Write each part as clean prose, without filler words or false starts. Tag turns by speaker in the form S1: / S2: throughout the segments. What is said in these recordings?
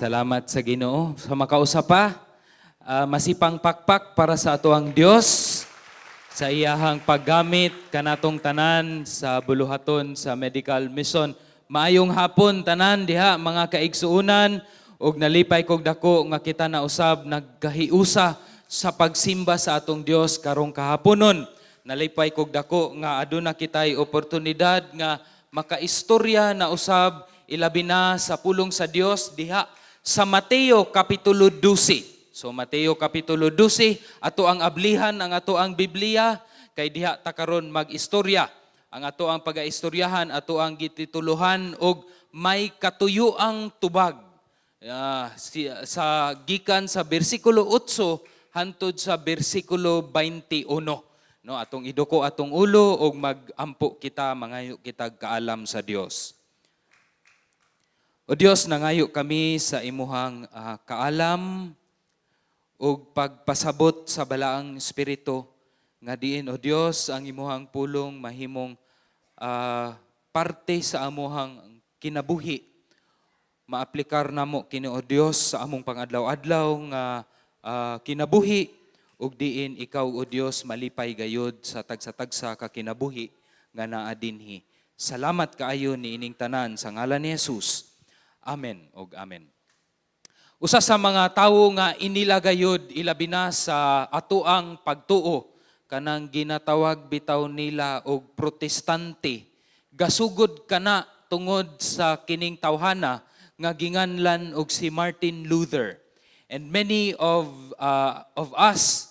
S1: Salamat sa Ginoo. Sa makausa pa, masipang pakpak para sa atoang Dios sa iyahang paggamit kanatong tanan sa buluhaton sa medical mission. Maayong hapon tanan diha, mga kaigsuunan, ug nalipay kog dako nga kita na usab nagkahiusa sa pagsimba sa atong Dios karong kahaponon. Nalipay kog dako nga aduna kitay oportunidad nga makaistorya na usab, ilabi na sa pulong sa Dios diha sa Mateo Kapitulo 12. So Mateo Kapitulo 12, ato ang ablihan ang ato ang Biblia kay diha ta karon mag-istorya. Ang ato ang pagaistoryahan, ato ang gitituluhan og "May katuyuang tubag." Sa gikan sa bersikulo 8 hantod sa bersikulo 21. No, atong iduko atong ulo og magampo kita, mangayo kita kaalam sa Dios. O Dios, nangayo kami sa imuhang kaalam ug pagpasabot sa Balaang Espiritu nga diin, O Dios, ang imuhang pulong mahimong parte sa amuhang kinabuhi. Maaplikar namo kini, O Dios, sa among pangadlaw-adlaw nga kinabuhi ug diin ikaw, O Dios, malipay gayud sa tagsa-tagsa ka kinabuhi nga naa dinhi. Salamat kaayo niining tanan sa ngalan ni Jesus. Amen ug amen. Usa sa mga tawo nga inila gayud, ilabi na sa atoang pagtuo, kanang ginatawag bitaw nila og Protestante. Gasugod kana tungod sa kining tawhana nga ginganlan og si Martin Luther. And many of us,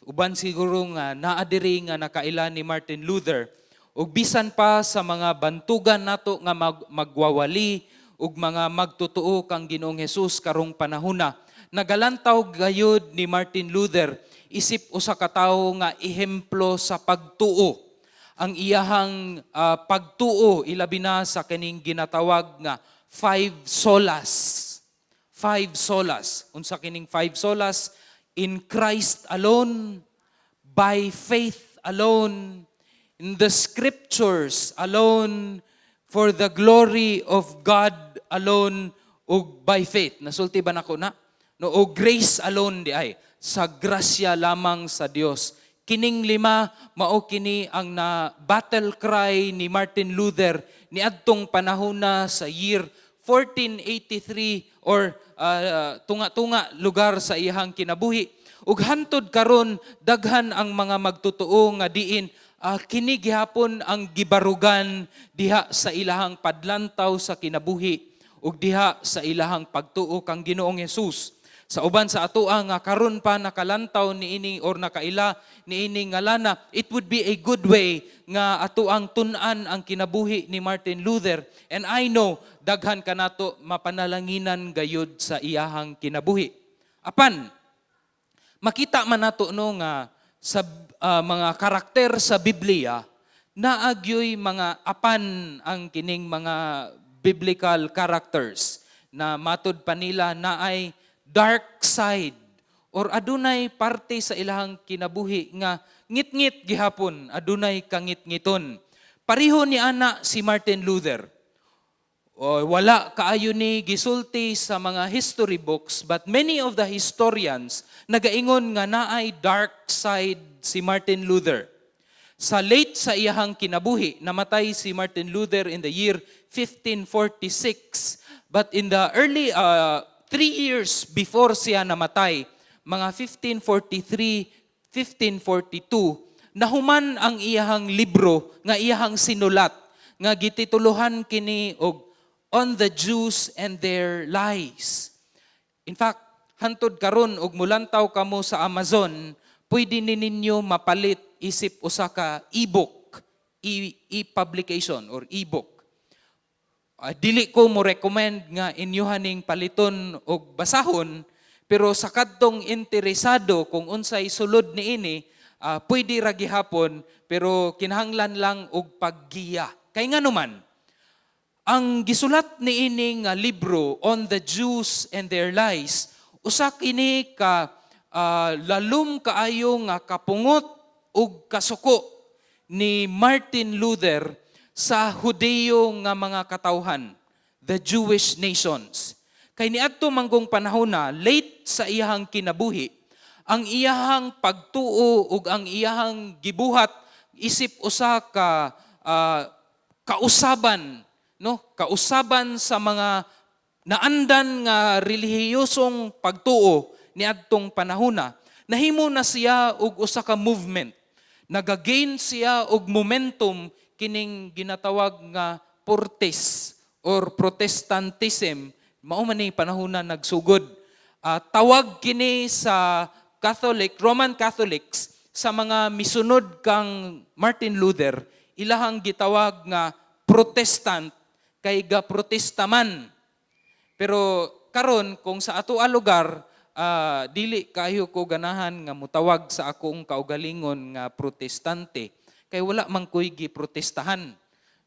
S1: uban siguro nga naa diri nga nakaila ni Martin Luther, ug bisan pa sa mga bantugan nato nga magwawali ug mga magtotoo kang Ginoong Hesus karong panahona, nagalantaw gayud ni Martin Luther isip usa ka tawo nga ehemplo sa pagtuo. Ang iyahang pagtuo, ilabi na sa kining ginatawag nga five solas. Five solas. Unsa kining five solas? In Christ alone, by faith alone, in the scriptures alone, for the glory of God alone, ug by faith. Nasulti ba nako na? No, o grace alone di ay sa grasya lamang sa Dios. Kining lima, mao kini ang na battle cry ni Martin Luther niadtong panahon na sa year 1483 or tunga-tunga lugar sa iyahang kinabuhi. Ug hantod karon, daghan ang mga magtotoo nga diin kini gihapon ang gibarugan diha sa ilahang padlantaw sa kinabuhi ug diha sa ilahang pagtuo kang Ginoong Hesus. Sa uban sa atoa nga karon pa nakalantaw niini or nakaila niini ngalana, it would be a good way nga ato ang tun-an ang kinabuhi ni Martin Luther. And I know daghan kanato mapanalanginan gayud sa iyahang kinabuhi. Apan makita man nato, no, nga sa mga karakter sa Biblia, naa gyoy mga apan ang kining mga biblical characters na matud pa nila naay dark side or adunay parte sa ilahang kinabuhi nga ngit-ngit gihapon, adunay kangit-ngiton. Pareho ni ana si Martin Luther. O, wala kaayo ni gisulti sa mga history books, but many of the historians nagaingon nga naay dark side si Martin Luther. Sa late sa iyahang kinabuhi, namatay si Martin Luther in the year 1546. But in the early 3 years before siya namatay, mga 1543, 1542, nahuman ang iyahang libro nga iyahang sinulat nga gitituluhan kini og "On the Jews and Their Lies." In fact, hantod karon og mulantaw kamo sa Amazon, pwede ni ninyo mapalit isip usa ka e-book, e-publication or e-book. Dili ko mo recommend nga inyuhaning paliton og basahon, pero sa kadtong interesado kung unsay sulod niini, pwede ra gihapon, pero kinahanglan lang og paggiya. Kay nganuman, ang gisulat niini nga libro, "On the Jews and Their Lies," usa kini ka lalom kaayo nga kapungot ug kasuko ni Martin Luther sa Hudeyo nga mga katawhan, the Jewish nations. Kay niadto manggong panahon na late sa iyahang kinabuhi, ang iyahang pagtuo ug ang iyahang gibuhat isip usa ka kausaban, no, kausaban sa mga naandan nga relihiyosong pagtuo niadtong panahona. Nahimo na siya og usa ka movement. Nagagain siya og momentum kining ginatawag nga Portes or Protestantism. Mao man ni panahona nagsugod. Tawag kini sa Catholic, Roman Catholics, sa mga misunod kang Martin Luther, ilahang gitawag nga Protestant kay ga protesta man. Pero karon, kung sa ato a lugar, dili kayo ko ganahan nga mutawag sa akong kaugalingon nga Protestante kay wala man ko'y giprotestahan.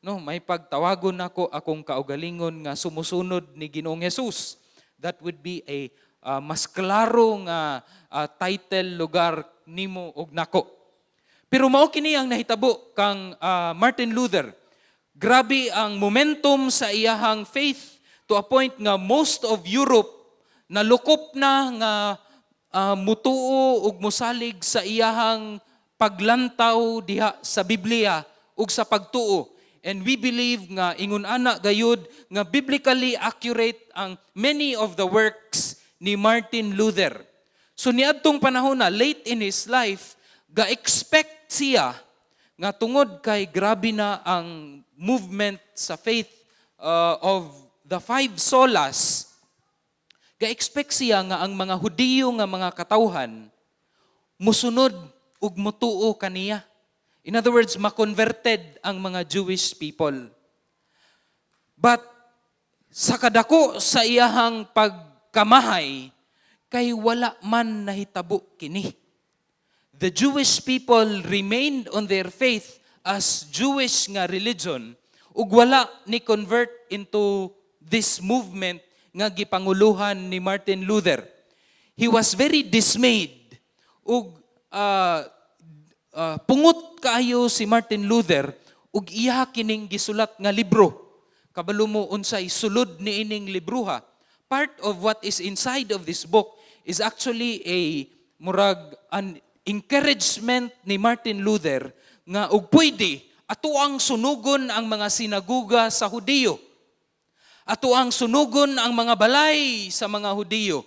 S1: No, may pagtawagon nako akong kaugalingon nga sumusunod ni Ginoong Jesus. That would be a mas klaro nga title lugar nimo og nako. Pero mao kini ang nahitabo kang Martin Luther. Grabe ang momentum sa iyahang faith to a point nga most of Europe nalukop na nga mutuo ug musalig sa iyahang paglantaw diha sa Biblia ug sa pagtuo. And we believe nga ingon ana gayud nga biblically accurate ang many of the works ni Martin Luther. So niadtong panahon na late in his life, ga-expect siya nga tungod kay grabe na ang movement sa faith of the five solas, ga-expect siya nga ang mga Hudiyo nga mga katawhan musunod ug mutuo kaniya. In other words, ma-converted ang mga Jewish people. But sa kadako sa iyahang pagkamahay, kay wala man nahitabo kini. The Jewish people remained on their faith as Jewish nga religion ug wala ni convert into this movement nga gipanguluhan ni Martin Luther. He was very dismayed ug pungot kaayo si Martin Luther ug iya kining gisulat nga libro. Kabalo mo unsay sulod niining libruha? Part of what is inside of this book is actually a murag an encouragement ni Martin Luther nga og pwede, ato ang sunugon ang mga sinaguga sa Hudiyo. Ato ang sunugon ang mga balay sa mga Hudiyo.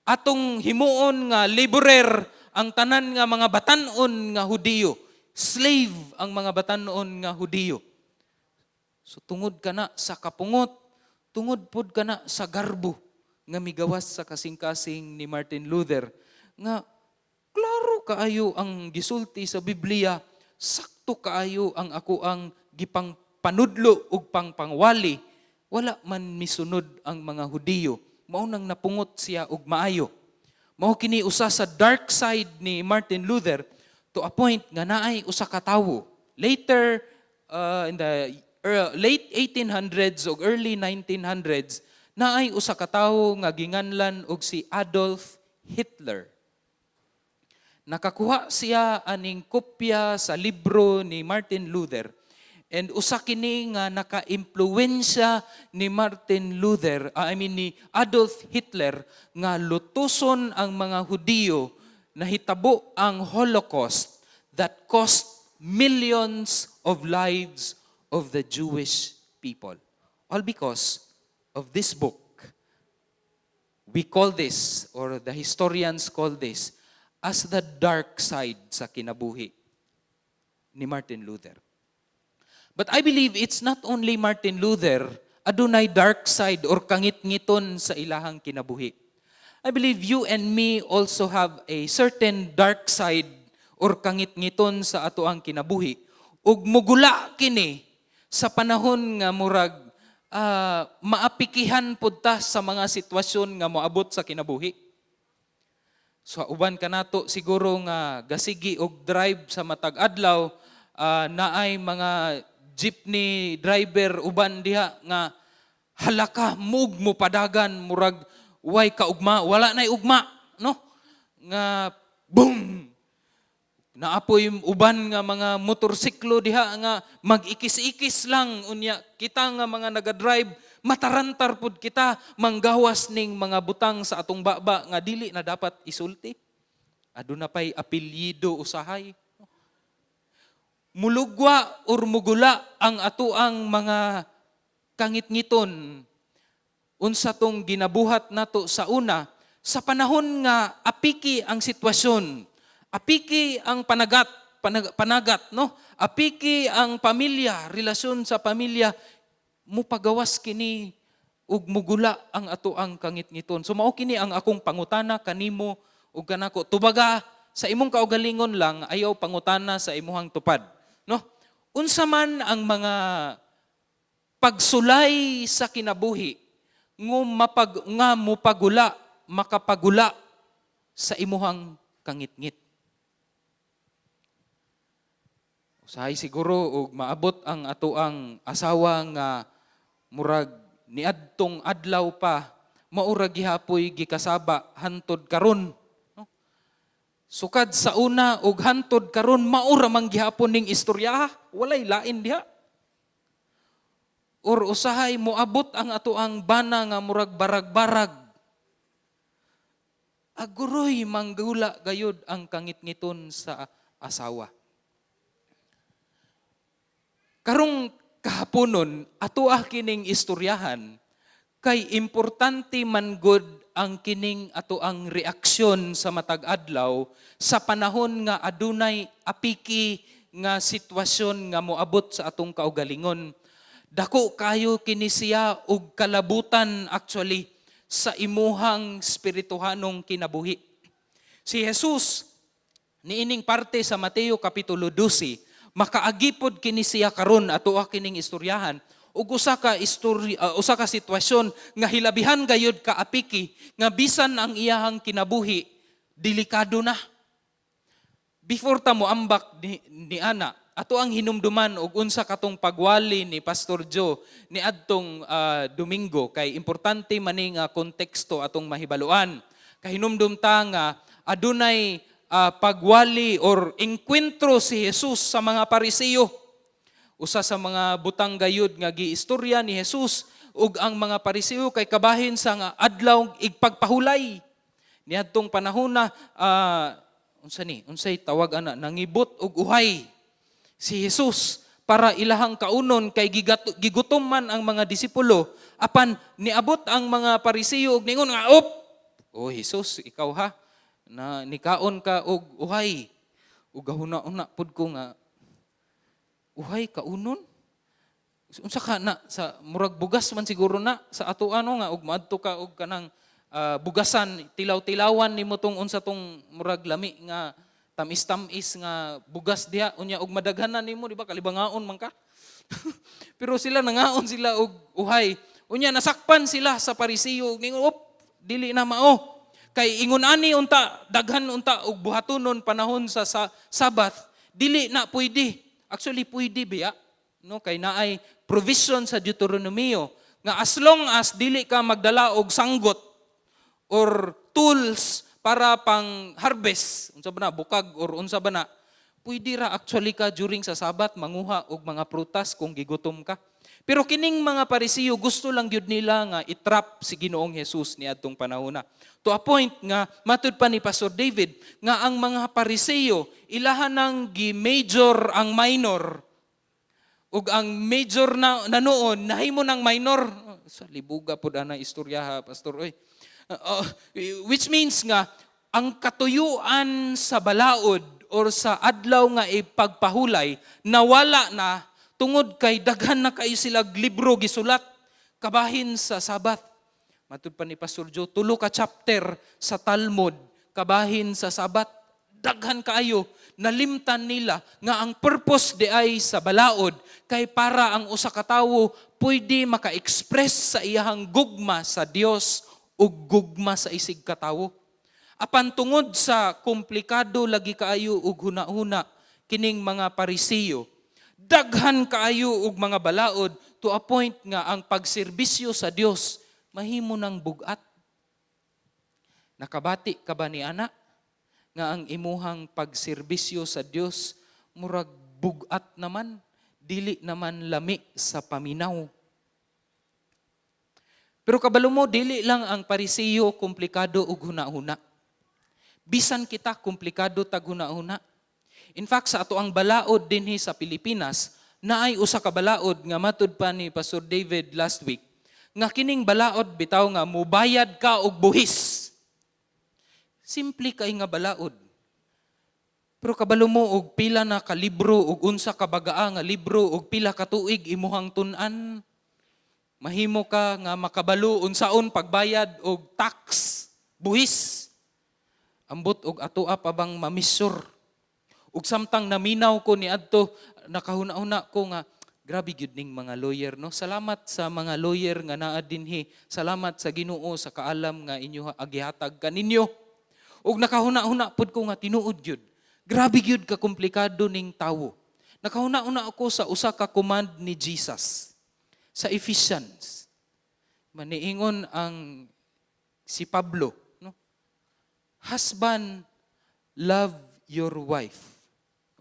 S1: Atong himuon nga laborer ang tanan nga mga batanon nga Hudiyo. Slave ang mga batanon nga Hudiyo. So tungod kana sa kapungot, tungod pod kana sa garbo nga migawas sa kasing-kasing ni Martin Luther nga klaro kaayo ang gisulti sa Biblia, sakto kaayo ang ako ang gipang panudlo ug pangpangwali, wala man misunod ang mga Hudiyo. Mao nang napungot siya og maayo. Mao kini usa sa dark side ni Martin Luther to a point nga naay usa ka tawo later in the late 1800s ug early 1900s, naay usa ka tawo nga ginganlan og si Adolf Hitler. Nakakuha siya aning kopya sa libro ni Martin Luther. And usa kini nga naka-impluwensya ni Martin Luther, I mean ni Adolf Hitler, nga lutuson ang mga Hudiyo, nahitabo ang Holocaust that cost millions of lives of the Jewish people. All because of this book. We call this, or the historians call this, as the dark side sa kinabuhi ni Martin Luther. But I believe it's not only Martin Luther adunay dark side or kangit-ngiton sa ilahang kinabuhi. I believe you and me also have a certain dark side or kangit-ngiton sa atoang kinabuhi. Ug mugula kini sa panahon nga murag maapikihan pud ta sa mga sitwasyon nga moabot sa kinabuhi. So uban kanato siguro nga gasigi og drive sa matag adlaw, naay mga jeepney driver uban diha nga halaka mug mo padagan, murag way kaugma, wala nay ugma, no, nga boom. Naa poy uban nga mga motorsiklo diha nga mag-ikis-ikis lang, unya kita nga mga naga-drive matarantar pud kita, manggawas ning mga butang sa atong baba nga dili na dapat isulti. Aduna pay apelyido usahay. Mulugwa or mugula ang atoang mga kangitngiton, unsa tong ginabuhat nato sa una sa panahon nga apiki ang sitwasyon, apiki ang panagat, no? Apiki ang pamilya, relasyon sa pamilya, mupagawas kini ug mugula ang atoang kangitngiton. So mao kini ang akong pangutana kanimo ug kanako. Tubaga sa imong kaugalingon lang, ayaw pangutana sa imuhang tupad, no? Unsa man ang mga pagsulay sa kinabuhi nga mupagula, makapagula sa imuhang kangitngit? Usahay siguro og maabot ang atoang asawa nga murag niadtong adlaw pa maura gihapoy gikasaba hantod karon, no? Sukad sa una og hantod karon, maura man gihapon ning istorya, walay lain diha. Or usahay moabot ang atoang bana nga murag barag-barag. Aguroy manggula gayud ang kangitngiton sa asawa. Karong kahaponon, atoa kining istoryahan kay importante man gud ang kining atoang reaksyon sa matag adlaw sa panahon nga adunay apiki nga sitwasyon nga moabot sa atong kaugalingon. Dako kayo kini siya og kalabutan actually sa imuhang spirituhanong kinabuhi. Si Jesus niining parte sa Mateo kapitulo 12, makaagipod kini siya karon, atoa kining istoryahan ug usa ka sitwasyon nga hilabihan gayud ka apiki, nga bisan ang iyahang kinabuhi delikado na. Before ta mo ambak ni ana, ato ang hinumduman og unsa katong pagwali ni Pastor Joe ni adtong Domingo, kay importante man ni nga konteksto atong mahibaluan. Kahinumdum ta nga adunay pagwali or engkwentro si Jesus sa mga Pariseo. Usa sa mga butang gayud nga giistorya ni Jesus ug ang mga Pariseo kay kabahin sa nga adlaw igpagpahulay. Niadtong panahon na unsa ni unsay tawag ana, nangibot og uhay si Jesus para ilahang kaunon kay gigutom man ang mga disipulo, apan niabot ang mga Pariseo ug ningon nga, "Op, oh Jesus, ikaw ha, na nikaon ka og uhay." Ug gahuna-una pud ko nga, uhay kaunon, unsa ka na sa murag bugas man siguro na sa ato ano, nga og maadto ka og kanang bugasan, tilaw-tilawan nimo tong unsa tong murag lami nga tamis-tamis nga bugas diha, unya og madaghanan nimo, di ba, kalibangaon man ka? Pero sila, nangaon sila og uhay. Unya nasakpan sila sa Pariseo ug ningon, "Op, dili na mao kay ingon ani unta, daghan unta og buhatonon panahon sa Sabbath, dili na pwede." Actually pwede biya, no, kay naay provision sa Deuteronomio nga as long as dili ka magdala og sanggot or tools para pang harvest, unsa ba na, bukag or unsa ba na, pwede ra actually ka during sa Sabbath manguha og mga prutas kung gigutom ka. Pero kining mga Parisiyo, gusto lang gyud nila nga itrap si Ginoong Jesus niadtong panahona. To a point nga matud pa ni Pastor David nga ang mga Pariseo, ilahan nang gi-major ang minor ug ang major na noon nahimo ng minor. Sa libuga pud ana istorya ha, Pastor oy. Which means nga ang katuyuan sa balaod or sa adlaw nga ipagpahulay nawala na tungod kay daghan na kayo sila libro gisulat kabahin sa Sabbath. Matud pa ni Pastor Joe, tulo ka chapter sa Talmud kabahin sa Sabbath. Daghan kaayo. Nalimtan nila nga ang purpose di ay sa balaod kay para ang usa ka tawo pwede maka-express sa iyahang gugma sa Dios ug gugma sa isig katawo. Apan tungod sa komplikado lagi kaayo og huna-huna kining mga Parisiyo, daghan kaayo og mga balaod to a point nga ang pagserbisyo sa Dios mahimo ng bugat. Nakabati ka ba ni ana? Nga ang imuhang pagserbisyo sa Dios murag bugat naman, dili naman lami sa paminaw. Pero kabalo mo, dili lang ang Parisiyo komplikado og huna-huna. Bisan kita, komplikado tag huna-huna. In fact, sa ato ang balaod dinhi sa Pilipinas, naay usa ka balaod nga matud pa ni Pastor David last week, nga kining balaod bitaw nga mubayad ka og buhis. Simple kay nga balaod. Pero kabalo mo og pila na ka libro og unsa ka bagaa nga libro og pila ka tuig imuhang tun-an. Mahimo ka nga makabalo unsaon pagbayad og tax, buhis. Ambot og atoa pa bang mamisur. Ug samtang naminaw ko ni adto, nakahuna-huna ko nga grabe gyud ning mga lawyer, no. Salamat sa mga lawyer nga naa dinhi. Salamat sa Ginoo sa kaalam nga inyo gihatag kaninyo. Ug nakahuna-huna pud ko nga tinuod gyud. Grabe gyud ka komplikado ning tawo. Nakahuna-huna ako sa usa ka command ni Jesus sa Ephesians. Maniingon ang si Pablo, no? "Husband, love your wife,"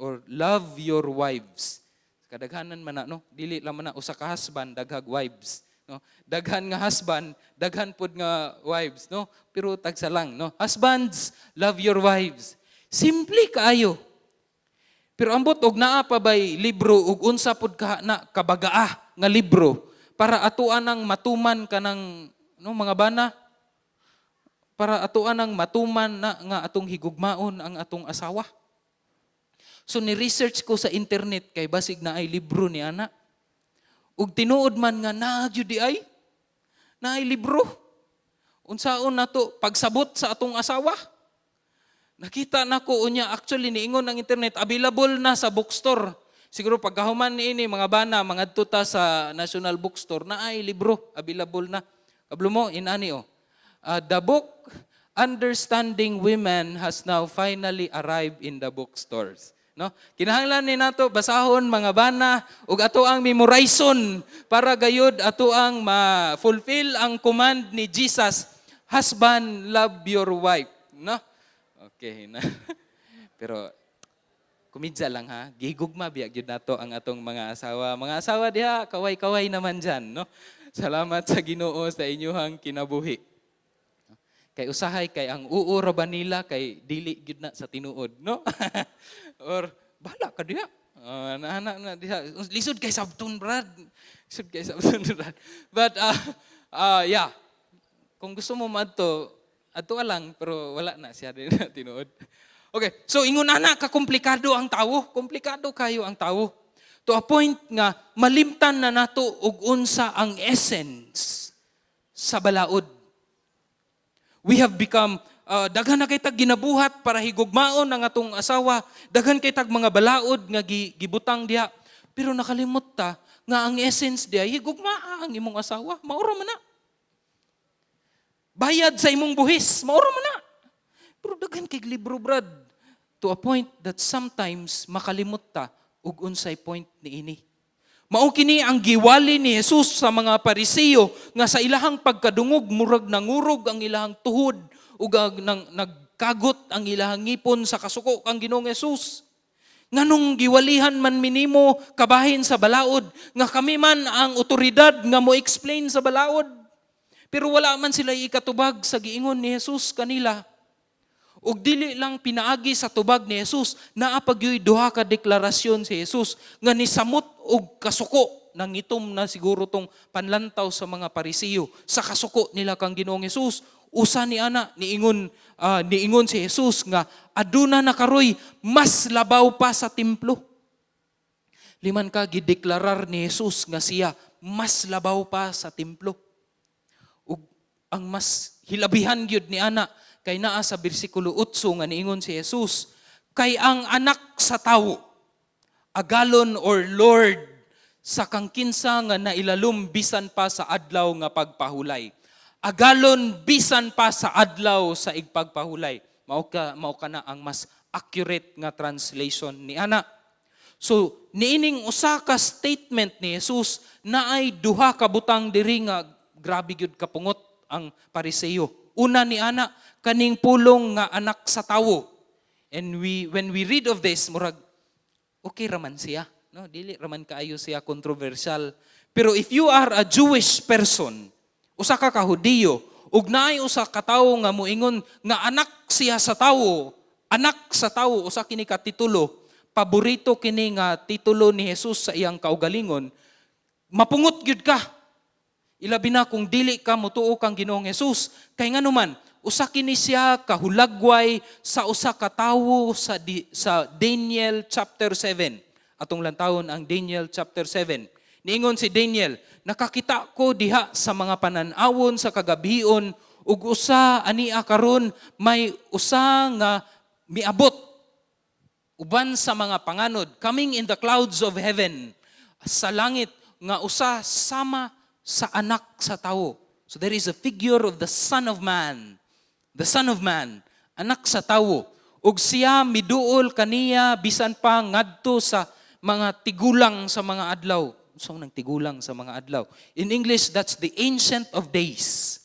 S1: or "love your wives." Kadaghanan man na, no? Dili lang man na usa ka husband, daghag wives, no? Daghan nga husband, daghan pud nga wives, no? Pero tagsa lang, no? "Husbands, love your wives." Simple kaayo. Pero ambot og naa pa bay libro ug unsa pud ka na kabagaa nga libro para atoa nang matuman kanang, no, mga bana, para atoa nang matuman na nga atong higugmaon ang atong asawa. So ni-research ko sa internet kay basig naay libro ni ana. Ug tinuod man nga naa gyud di ay. Naay libro. Unsaon nato pagsabot sa atong asawa? Nakita nako unya, actually niingon ang internet, available na sa bookstore. Siguro pagkahuman niini, mga bana, mangadto ta sa National Bookstore, naay libro available na. Kabalo mo inani oh. The book Understanding Women has now finally arrived in the bookstores. No? Kinahanglan ni nato basahon, mga bana, ug ato ang memorizon para gayud ato ang ma-fulfill ang command ni Jesus, "Husband, love your wife." No? Okay na. Pero kumidya lang ha, gigugma biya gyud nato ang atong mga asawa. Mga asawa diha, kaway-kaway naman dyan, no? Salamat sa Ginoo sa inyuhang kinabuhi. Kay usahay kay ang uo ra ba nila kay dili gyud na sa tinuod, no? Or bahala ka diha. Na, na, na, diha. Lisod kay sabton, Brad. Lisod kay sabton, Brad. But yeah. Kung gusto mo madto, adto ka lang, pero wala na siya din na tinuod. Okay, so ingon ana ka komplikado ang tawo, komplikado kayo ang tawo. To a point nga malimtan na nato og unsa ang essence sa balaod. We have become daghan na kay tag ginabuhat para higugmaon ang atong asawa, daghan kay tag mga balaod nga gibutang diha. Pero nakalimot ta nga ang essence diha, higugmaa ang imong asawa, maura man na. Bayad sa imong buhis, maura man na. Pero daghan kay libro, Brad, to a point that sometimes makalimot ta ug unsay point niini. Mao kini ang giwali ni Jesus sa mga Parisiyo nga sa ilahang pagkadungog murag nangurog ang ilahang tuhod ug ang nagkagot ang ilahang ngipon sa kasuko kang Ginoong Jesus. Nganong giwalihan man minimo kabahin sa balaod nga kami man ang otoridad nga mo explain sa balaod? Pero wala man sila ikatubag sa giingon ni Jesus kanila. Ug dili lang pinaagi sa tubag ni Jesus, naa pa gyuy duha ka deklarasyon si Jesus nga nisamot og kasuko. Nangitom na siguro tong panlantaw sa mga Parisiyo sa kasuko nila kang Ginoong Jesus. Usa ni ana, niingon si Jesus nga aduna na karoy mas labaw pa sa templo. Liman ka gideklarar ni Jesus nga siya mas labaw pa sa templo. Ug ang mas hilabihan gyud ni ana kay naa sa bersikulo 8 nga niingon si Jesus, "Kay ang Anak sa Tawo agalon or Lord sa kang kinsa nga nailalom bisan pa sa adlaw nga pagpahulay." Agalon bisan pa sa adlaw sa igpagpahulay. Mao ka na ang mas accurate nga translation ni ana. So, niining usa ka statement ni Jesus, naay duha ka butang diri nga grabe gyud kapungot ang Pariseo. Una ni ana, kaning pulong nga Anak sa Tawo. And we when we read of this, murag okay raman siya, no? Dili raman kaayo siya controversial. Pero if you are a Jewish person, usa ka Hudiyo, ug naay usa ka tawo nga moingon nga anak siya sa tawo, anak sa tawo, usa kini ka titulo, paborito kini nga titulo ni Jesus sa iyang kaugalingon, mapungot gyud ka. Ilabi na kung dili ka motuo kang Ginoong Jesus. Kay nganuman, usa kini siya kahulagway sa usa ka tawo sa Daniel chapter 7. Atong lantawon ang Daniel chapter 7. Niingon si Daniel, "Nakakita ko diha sa mga panan-awon sa kagabhion ug usa ania karon may usa nga miabot uban sa mga panganod, coming in the clouds of heaven," sa langit, nga usa sama sa anak sa tawo. So there is a figure of the Son of Man. The Son of Man, anak sa tawo. Ug siya miduol kaniya bisan pa ngadto sa mga tigulang sa mga adlaw. So nang tigulang sa mga adlaw? In English, that's the Ancient of Days.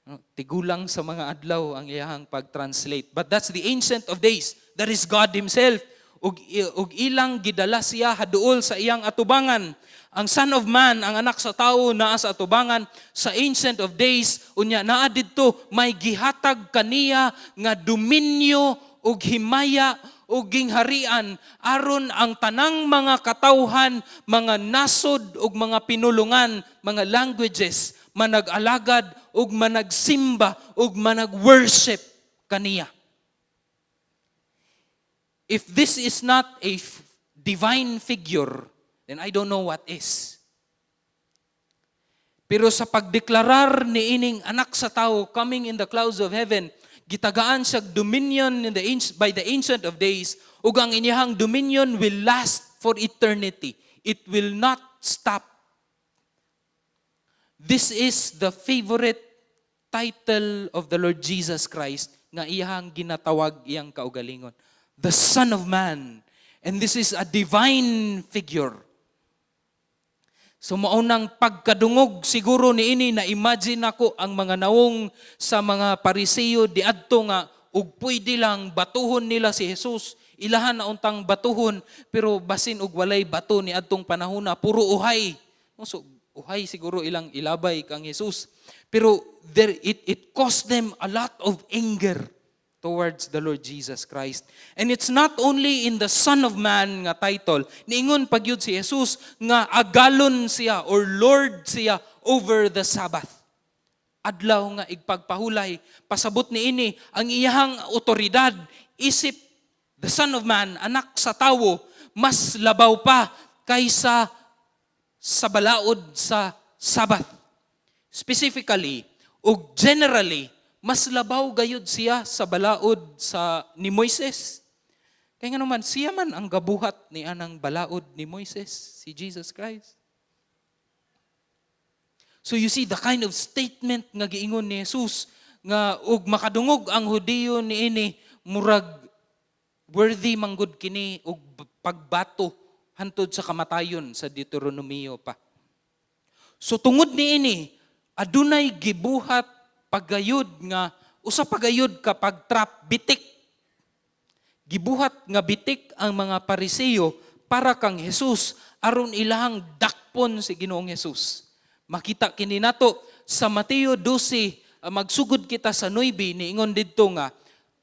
S1: No, tigulang sa mga adlaw ang iyahang pag-translate. But that's the Ancient of Days. That is God Himself. Ug ilang gidala siya haduol sa iyang atubangan. Ang Son of Man, ang anak sa tao, naa sa atubangan sa Ancient of Days. Unya naa didto may gihatag kaniya nga dominyo ug himaya ug gingharian aron ang tanang mga katawhan, mga nasod ug mga pinulungan, mga languages, manag-alagad ug managsimba ug manag-worship kaniya. If this is not a divine figure, then I don't know what is. Pero sa pagdeklarar ni ining anak sa tao coming in the clouds of heaven, gitagaan siya dominion by the Ancient of Days, ug ang inyahang dominion will last for eternity. It will not stop. This is the favorite title of the Lord Jesus Christ nga iyang ginatawag iyang kaugalingon. The Son of Man. And this is a divine figure. So maunang pagkadungog siguro niini, na imagine nako ang mga nawong sa mga Pariseo diadto nga ug pwede lang batuhon nila si Jesus. Ilahan na untang batuhon, pero basin og walay bato ni adtong panahona, puro uhay. So uhay siguro ilang ilabay kang Jesus. Pero there it caused them a lot of anger towards the Lord Jesus Christ. And it's not only in the Son of Man nga title. Niingon pagyud si Jesus nga agalon siya or Lord siya over the Sabbath. Adlaw nga igpagpahulay. Pasabot niini ang iyahang otoridad isip the Son of Man, anak sa tawo, mas labaw pa kaysa sa balaod sa Sabbath. Specifically, ug generally, mas labaw gayud siya sa balaod sa ni Moises. Kaya nga naman, siya man ang gabuhat ni anang balaod ni Moises, si Jesus Christ. So you see the kind of statement nga giingon ni Jesus nga ug makadungog ang Hudiyo niini, murag worthy manggod kini og pagbato hantod sa kamatayon sa Deuteronomio pa. So tungod niini, adunay gibuhat pagayod nga usa pagayod kapag trap, bitik. Gibuhat nga bitik ang mga Pariseo para kang Jesus aron ilahang dakpon si Ginoong Jesus. Makita kini nato sa Mateo 12, magsugod kita sa 9. Niingon didto nga,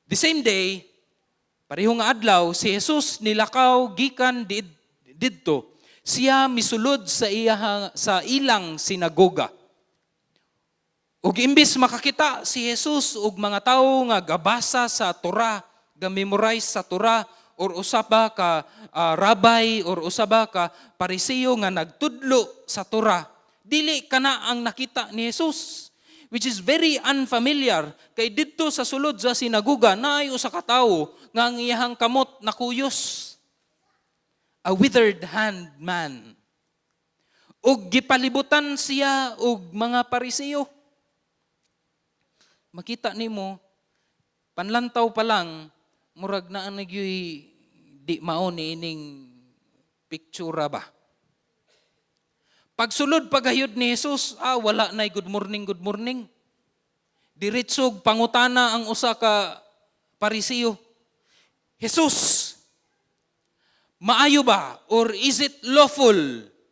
S1: the same day, pareho nga adlaw, si Jesus nilakaw gikan didto. Siya misulod sa ilang sinagoga. Ug imbis makakita si Jesus og mga tawo nga gabasa sa Torah, ga-memorize sa Torah, or usa ba ka rabbi or usa ba ka Pariseo nga nagtudlo sa Torah, dili kana ang nakita ni Jesus, which is very unfamiliar, kay didto sa sulod sa sinagoga naay usa ka tawo nga ang iyahang kamot nakuyos. A withered hand man. Ug gipalibutan siya og mga Pariseo. Makita nimo, panlantaw pa lang, murag naa na gyuy di mao ni ining pictura ba. Pagsulod pagayod ni Jesus, wala nay "Good morning, good morning." Diretsog pangutana ang usa ka Pariseo. "Jesus, maayo ba or is it lawful,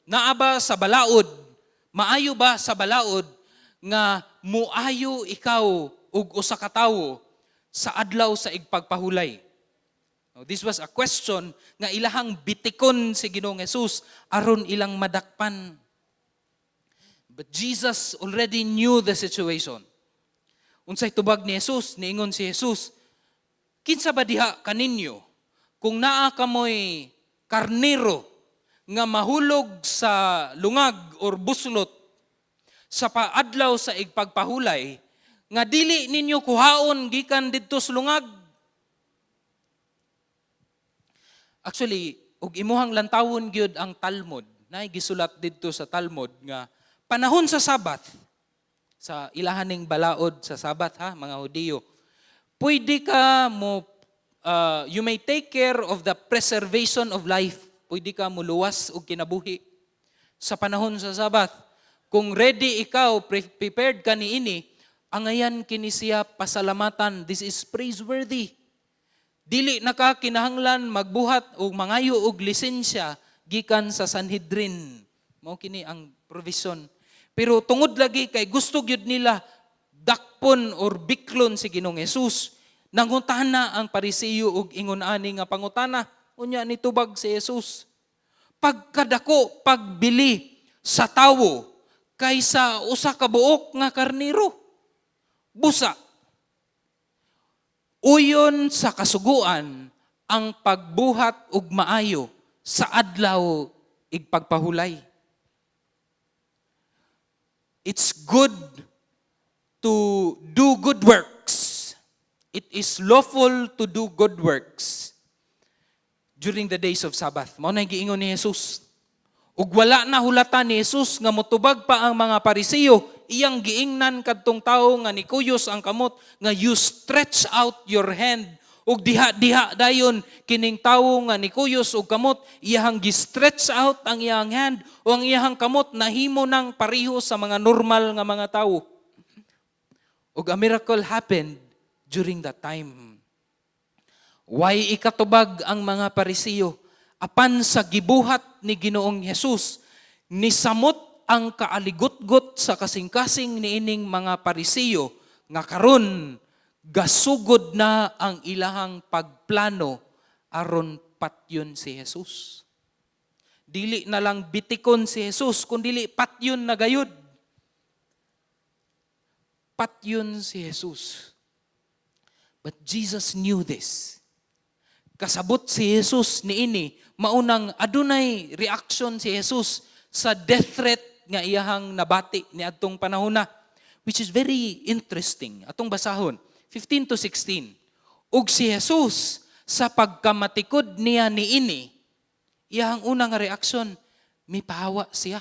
S1: naa ba sa balaod, maayo ba sa balaod nga muayo ikaw og usa ka tawo sa adlaw sa igpagpahulay?" Now, this was a question nga ilahang bitikon si Ginoong Jesus aron ilang madakpan. But Jesus already knew the situation. Unsay tubag ni Jesus? Niingon si Jesus, "Kinsa ba diha kaninyo kung naa kamoy karnero nga mahulog sa lungag or buslot sa paadlaw sa igpagpahulay nga dili ninyo kuhaon gikan didto sa lungag?" Actually, og imuhang lantawon gyud ang Talmud, naay gisulat didto sa Talmud nga panahon sa Sabbath, sa ilahaning balaod sa Sabbath ha, mga Hudiyo, pwede ka mo you may take care of the preservation of life. Pwede ka muluwas og kinabuhi sa panahon sa Sabbath. Kung ready ikaw, prepared ka niini, angayan kini siya pasalamatan. This is praiseworthy. Dili na ka kinahanglan magbuhat o mangayo og lisensya gikan sa Sanhedrin. Mao kini ang provision. Pero tungod lagi kay gusto gyud nila dakpon or biklon si Ginoong Jesus, nangutana ang Parisiyo og ingon ani nga pangutana. Unya nitubag si Jesus, "Pagkadako pagbili sa tawo kaysa usa ka buok nga karnero. Busa, uyon sa kasuguan ang pagbuhat og maayo sa adlaw igpagpahulay." It's good to do good works. It is lawful to do good works during the days of Sabbath. Mao na giingon ni Jesus. Ug wala na hulata ni Jesus nga motubag pa ang mga Parisiyo, iyang giingnan kadtong tawo nga nikuyos ang kamot nga, "You stretch out your hand." Ug diha-diha dayon kining tawo nga nikuyos og kamot, iyahang gi-stretch out ang iyang hand o ang iyahang kamot, nahimo nang pareho sa mga normal nga mga tawo. Ug a miracle happened during that time. Why ikatubag ang mga Parisiyo? Apan sa gibuhat ni Ginoong Jesus, nisamot ang kaaligutgot sa kasing-kasing niining mga Parisiyo nga karon gasugod na ang ilahang pagplano aron patyon si Jesus. Dili na lang bitikon si Jesus, kundili patyon na gayud. Patyon si Jesus. But Jesus knew this. Kasabot si Jesus niini, maunang adunay reaction si Jesus sa death threat nga iyahang nabati niadtong panahona, which is very interesting. Atong basahon, 15 to 16. Ug si Jesus, sa pagkamatikod niya niini, iyahang una nga reaksyon, mipahawa siya.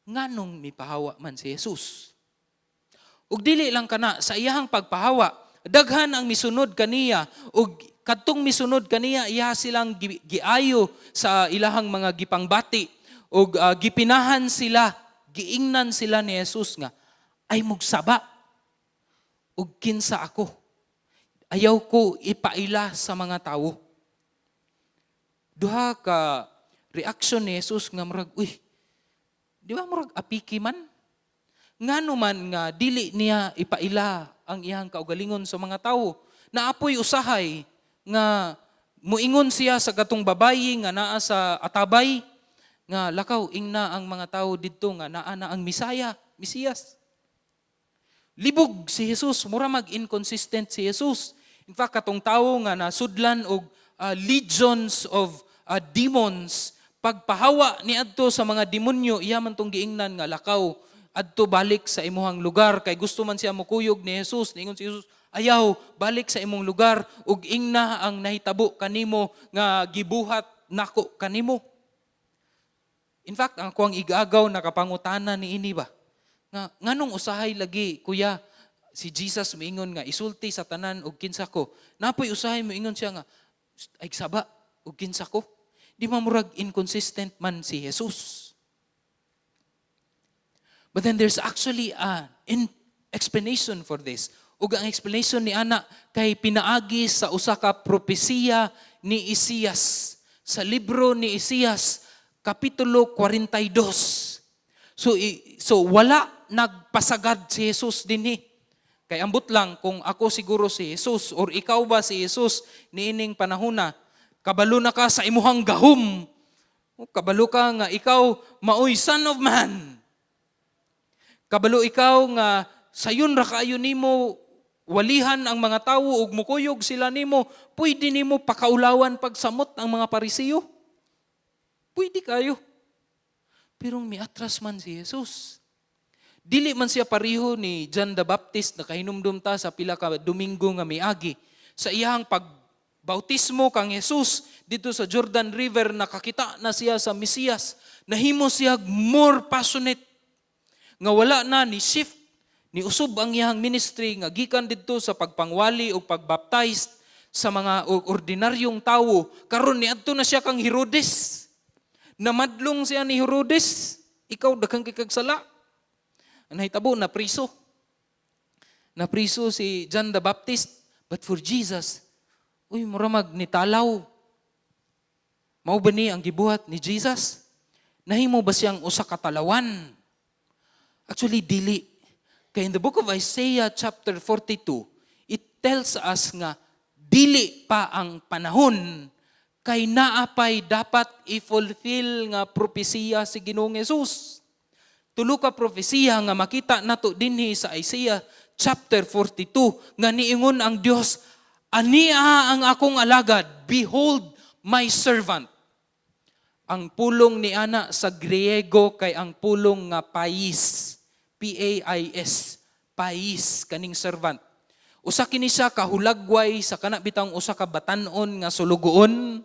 S1: Nganong mipahawa man si Jesus? Ug dili lang kana, sa iyahang pagpahawa, daghan ang misunod kaniya, ug kadtong misunod kaniya, iya silang giayo sa ilahang mga gipangbati ug gipinahan sila, giingnan sila ni Jesus nga, "Ay mugsaba ug kinsa ako. Ayaw ko ipaila sa mga tawo." Duha ka reaction ni Jesus nga murag, uy, di ba murag apiki man? Ngano man nga dili niya ipaila ang iyang kaugalingon sa mga tawo? Naapoy usahay nga muingon siya sa katong babayi nga naa sa atabay nga, "Lakaw, ingna ang mga tawo didto nga naa na ang Misaya, Mesiyas." Libog si Jesus, mura mag inconsistent si Jesus. In fact, katong tawo nga nasudlan og legions of demons, pagpahawa niadto sa mga demonyo, iya man tong giingnan nga, "Lakaw adto, balik sa imuhang lugar," kay gusto man siya mokuyog ni Jesus. Niingon si Jesus, "Ayaw, balik sa imong lugar ug ingna ang nahitabo kanimo nga gibuhat nako kanimo." In fact, ang akuang igagaw nakapangutana niini ba? Nga nganong usahay lagi, kuya, si Jesus miingon nga isulti sa tanan og kinsa ko. Napoy usahay moingon siya nga ay saba og kinsa ko. Di ba murag inconsistent man si Jesus? But then there's actually a explanation for this. Ug ang explanation ni ana kay pinaagi sa usa ka propesiya ni Isaias, sa libro ni Isaias kapitulo 42. So wala nagpasagad si Jesus dinhi. Kay ambot lang kung ako siguro si Jesus or ikaw ba si Jesus niining panahona, kabalo na ka sa imuhang gahom. O, kabalo ka nga ikaw maoy Son of Man. Kabalo ikaw nga sayon ra kaayo nimo walihan ang mga tawo ug mukuyog sila nimo, pwede nimo pakaulawan pagsamot ang mga Parisiyo. Pwede kayo. Pero miatras man si Jesus. Dili man siya pareho ni John the Baptist na kahinumdum ta sa pila ka Domingo nga miagi. Sa iyang pagbautismo kang Jesus dito sa Jordan River, nakakita na siya sa Mesiyas. Nahimo siya more passionate nga wala na ni shift, ni usob ang iyang ministry nga gikan didto sa pagpangwali o pagbaptize sa mga ordinaryong tawo, karon niadto na siya kang Herodes. Namadlong siya ni Herodes, "Ikaw, daghang kay kag sala." Ang nahitabo, napriso. Napriso si John the Baptist. But for Jesus, uy, muramag nitalaw. Mao ba ni ang gibuhat ni Jesus? Nahimo ba siyang usa ka talawan? Actually, dili. Kay in the book of Isaiah chapter 42, it tells us nga dili pa ang panahon kay naapay dapat i-fulfill nga propesiya si Ginoong Jesus. Tulo ka propesiya nga makita nato dinhi sa Isaiah chapter 42 nga niingon ang Dios, "Ania ang akong alagad, behold my servant." Ang pulong ni ana sa Griego kay ang pulong nga pais. PAIS. Pais kaning servant. Usa kini siya kahulagway sa kana bitang usa ka batan-on nga sulugoon.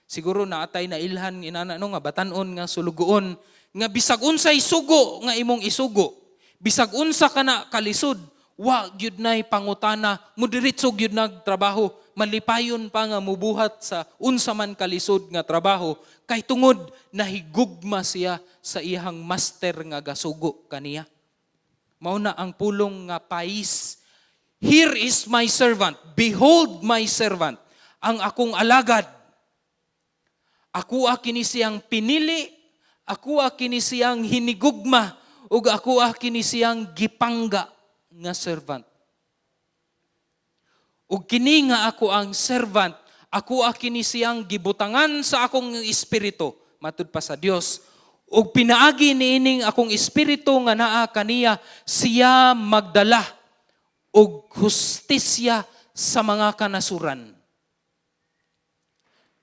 S1: Siguro naatay na ilhan inana, no, nga batan-on nga sulugoon nga bisag unsay sugo nga imong isugo, bisag unsa kana kalisod, wa gyud nay pangutana, mudiretso gyud nagtrabaho, malipayon pa nga mubuhat sa unsa man kalisod nga trabaho kay tungod nahigugma siya sa iyang master nga gasugo kaniya. Mao na ang pulong nga pais. Here is my servant. Behold my servant. Ang akong alagad. Ako kini siyang pinili, ako kini siyang hinigugma, ug ako kini siyang gipangga nga servant. Ug kini nga ako ang servant, ako kini siyang gibutangan sa akong espiritu, matud pa sa Dios. Ug pinaagi niining akong espiritu nga naa kaniya, siya magdala og hustisya sa mga kanasuran.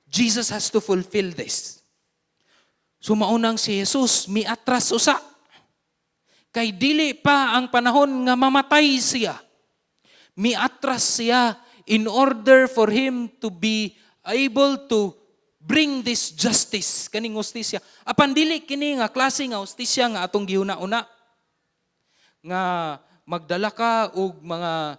S1: Jesus has to fulfill this. So maunang si Jesus miatras usa. Kay dili pa ang panahon nga mamatay siya. Miatras siya in order for him to be able to bring this justice, kaning hustisya. Apan dili kini nga klase nga hustisya nga atong gihuna-una. Nga magdala ka og mga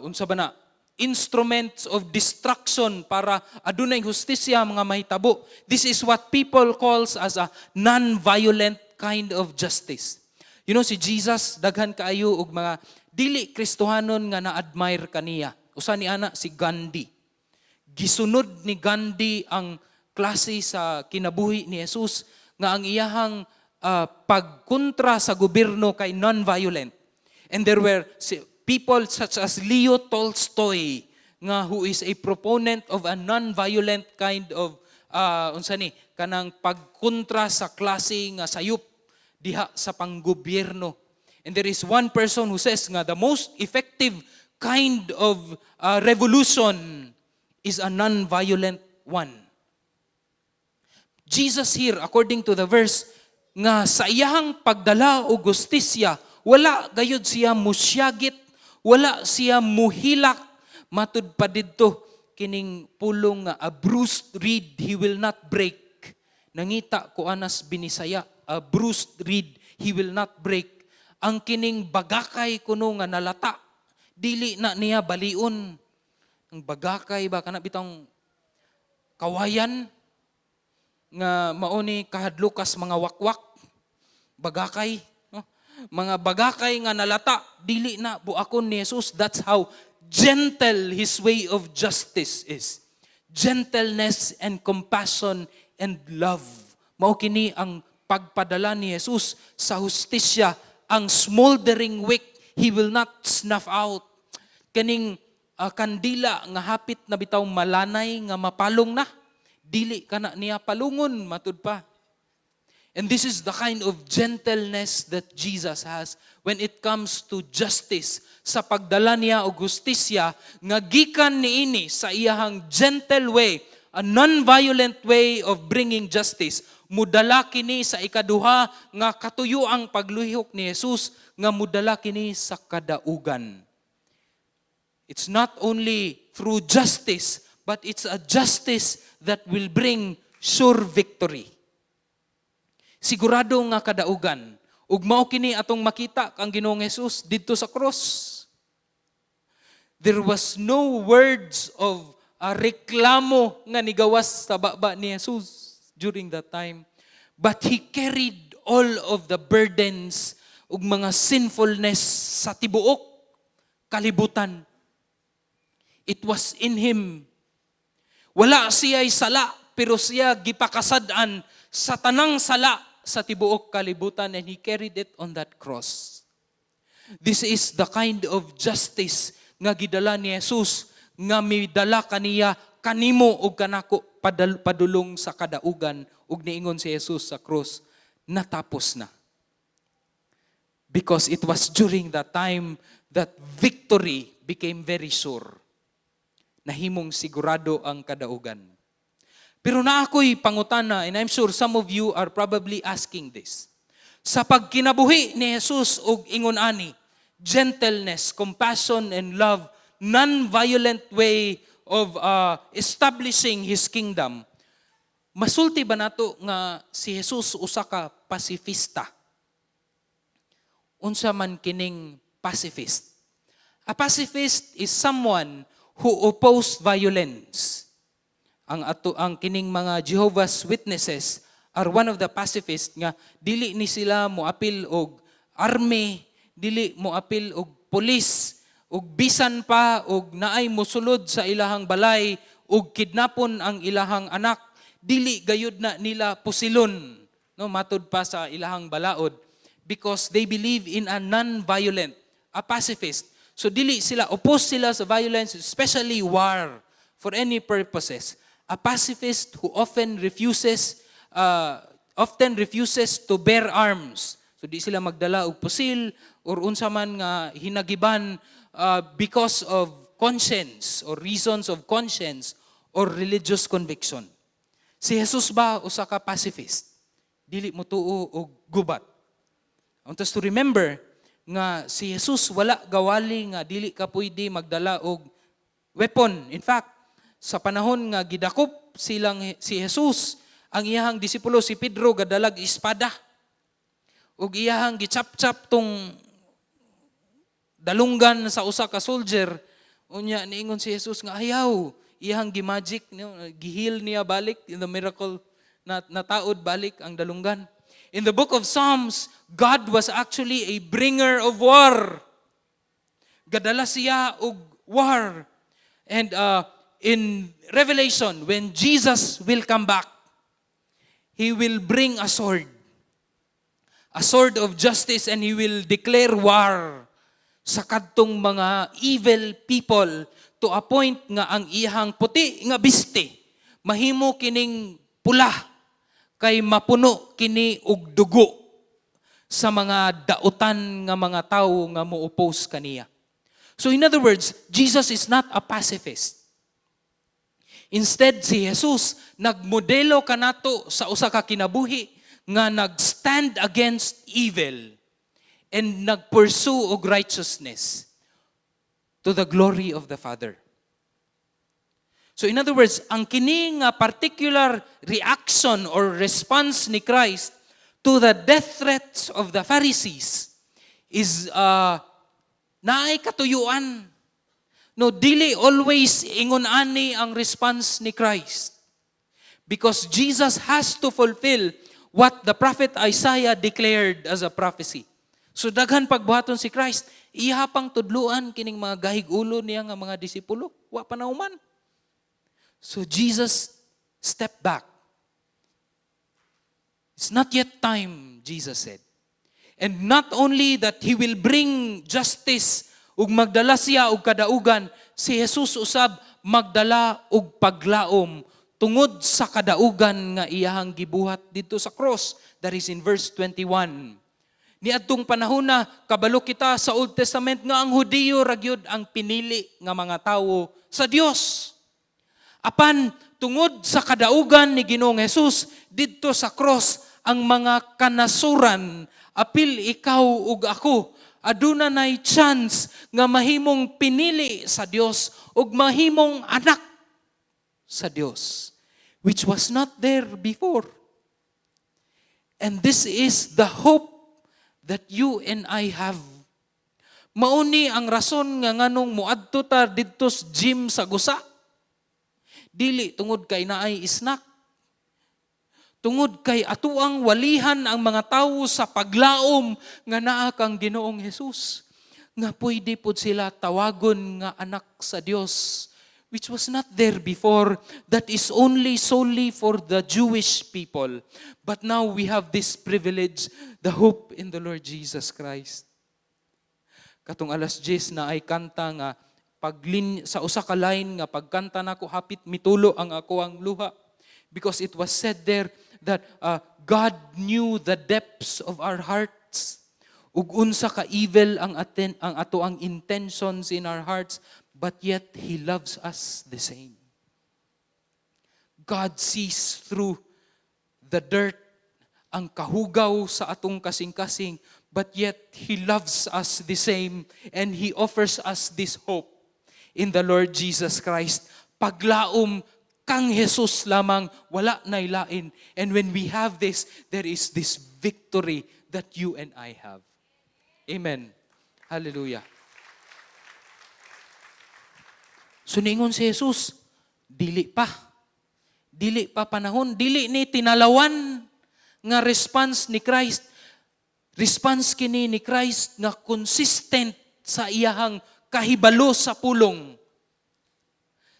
S1: unsa ba na, instruments of destruction para adunay hustisya mga mahitabo. This is what people calls as a non-violent kind of justice. Si Jesus, daghan kaayo og mga dili Kristohanon nga na-admire kaniya. Usa ni ana si Gandhi. Gisunod ni Gandhi ang klase sa kinabuhi ni Jesus nga ang iyahang pagkontra sa gobyerno kay non-violent. And there were people such as Leo Tolstoy nga who is a proponent of a non-violent kind of unsa ni kanang pagkontra sa klase nga sayop diha sa panggobyerno. And there is one person who says nga the most effective kind of revolution is a non-violent one. Jesus here, according to the verse, nga sa iyahang pagdala og hustisya, wala gayud siya musyagit, wala siya muhilak, matud pa didto kining pulong nga "a bruised reed he will not break." Nangita ko anas Binisaya, "a bruised reed he will not break." Ang kining bagakay kuno nga nalata, dili na niya balion. Ang bagakay ba, kana bitang kawayan nga mao ni kahadlukas mga wakwak, bagakay, no? Mga bagakay nga nalata, dili na buakon ni Jesus. That's how gentle His way of justice is. Gentleness and compassion and love. Mao kini ang pagpadala ni Jesus sa hustisya, ang smoldering wick, He will not snuff out. Kaning kandila nga hapit na bitaw malanay nga mapalong na, dili kana niya palungon matud pa. And this is the kind of gentleness that Jesus has when it comes to justice. Sa pagdala niya og hustisya nga gikan niini sa iyahang gentle way, a non-violent way of bringing justice. Mudala kini sa ikaduha nga katuyuang paglihok ni Jesus, nga mudala kini sa kadaugan. It's not only through justice, but it's a justice that will bring sure victory. Sigurado nga kadaugan. Ug mao kini atong makita kang Ginoong Jesus didto sa cross. There was no words of reklamo nga nigawas sa baba ni Jesus during that time. But He carried all of the burdens ug mga sinfulness sa tibuok kalibutan. It was in Him. Wala siya'y sala, pero siya gipakasad-an sa tanang sala sa tibuok kalibutan, and He carried it on that cross. This is the kind of justice nga gidala ni Jesus nga midala kaniya, kanimo ug kanako padulong sa kadaugan, ug niingon si Jesus sa cross, "Natapos na." Because it was during that time that victory became very sure. Nahimong sigurado ang kadaugan. Pero naa ako'y pangutana, and I'm sure some of you are probably asking this. Sa pagkinabuhi ni Jesus og ingon ani, gentleness, compassion, and love, non-violent way of establishing His kingdom, masulti ba nato nga si Jesus usa ka pasifista? Unsa man kining pacifist? A pacifist is someone who oppose violence. Ang ato ang kining mga Jehovah's Witnesses are one of the pacifists nga dili ni sila moapil og army, dili moapil og police, og bisan pa og naay mosulod sa ilahang balay og kidnapon ang ilahang anak, dili gayud na nila pusilon, no, matud pa sa ilahang balaod, because they believe in a non-violent, a pacifist. So dili sila, oppose sila sa violence, especially war for any purposes. A pacifist who often refuses to bear arms. So di sila magdala og pusil or unsa man nga hinagiban because of conscience or reasons of conscience or religious conviction. Si Jesus ba usa ka pacifist? Dili mo tuo og gubat. I want us to remember nga si Jesus wala gawali nga dili ka pwede magdala og weapon. In fact, sa panahon nga gidakop silang si Jesus, ang iyahang disipulo si Pedro gadalag espada. Ug iyahang gichap-chap tong dalunggan sa usa ka soldier. Unya niingon si Jesus nga ayaw, iyahang gimagic, no, gihil niya balik in the miracle na nataod balik ang dalunggan. In the book of Psalms, God was actually a bringer of war. Gadala siya og war. And in Revelation, when Jesus will come back, He will bring a sword. A sword of justice, and He will declare war sa kadtong mga evil people to a point nga ang iyahang puti nga biste mahimo kining pula kay mapuno kini og dugo sa mga dautan nga mga tawo nga mo-oppose kaniya. So in other words, Jesus is not a pacifist. Instead, si Jesus nagmodelo kanato sa usa ka kinabuhi nga nag-stand against evil and nag-pursue og righteousness to the glory of the Father. So in other words, ang kini nga particular reaction or response ni Christ to the death threats of the Pharisees is naay katuyuan. No, dili always ingon ani ang response ni Christ. Because Jesus has to fulfill what the prophet Isaiah declared as a prophecy. So daghan pagbuhaton si Christ, iya pang tudluan kining mga gahig ulo niya nga mga disipulo, wa pa nahuman. So Jesus stepped back. "It's not yet time," Jesus said. And not only that He will bring justice ug magdala siya og kadaugan, si Jesus usab magdala og paglaom tungod sa kadaugan nga iyahang gibuhat didto sa cross. That is in verse 21. Niadtong panahon na kabalo kita sa Old Testament nga ang Hudiyo ra gyud ang pinili nga mga tawo sa Dios. Apan tungod sa kadaugan ni Ginoong Hesus didto sa cross, ang mga kanasuran, apil ikaw ug ako, aduna nay chance nga mahimong pinili sa Dios ug mahimong anak sa Dios, which was not there before. And this is the hope that you and I have. Mao ni ang rason nga nganong muadto ta didto sa gym sa gusa. Dili tungod kay naay snack. Tungod kay atuang walihan ang mga tawo sa paglaom nga naa kang Ginoong Hesus. Nga pwede pud sila tawagon nga anak sa Dios, which was not there before. That is only solely for the Jewish people. But now we have this privilege, the hope in the Lord Jesus Christ. Katong alas 10 naay kanta nga paglin sa usa ka line nga pagkanta nako hapit mitulo ang akoang luha because it was said there that God knew the depths of our hearts ug unsa ka evil ang ato ang intentions in our hearts, but yet He loves us the same. God sees through the dirt, ang kahugaw sa atong kasing-kasing, but yet He loves us the same and He offers us this hope in the Lord Jesus Christ. Paglaom kang Jesus lamang, wala nay lain. And when we have this, there is this victory that you and I have. Amen. Hallelujah. So niingon si Jesus, "Dili pa. Dili pa panahon, dili ni tinalawan nga response ni Christ. Response kini ni Christ nga consistent sa iyahang kahibalo sa pulong,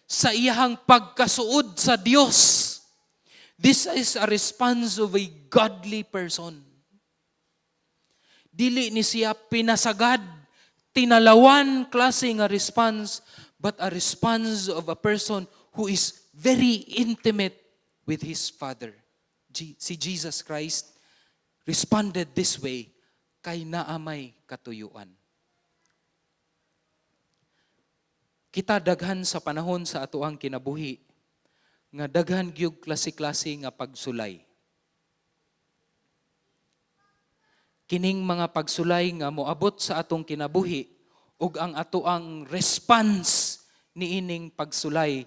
S1: sa iyahang pagkasuod sa Dios. This is a response of a godly person. Dili ni siya pinasagad, tinalawan klase nga response, but a response of a person who is very intimate with his Father. Si Jesus Christ responded this way, kay naa may katuyuan. Kita daghan sa panahon sa atoang kinabuhi nga daghan gyud klase-klase nga pagsulay. Kining mga pagsulay nga moabot sa atong kinabuhi ug ang atoang response niining pagsulay,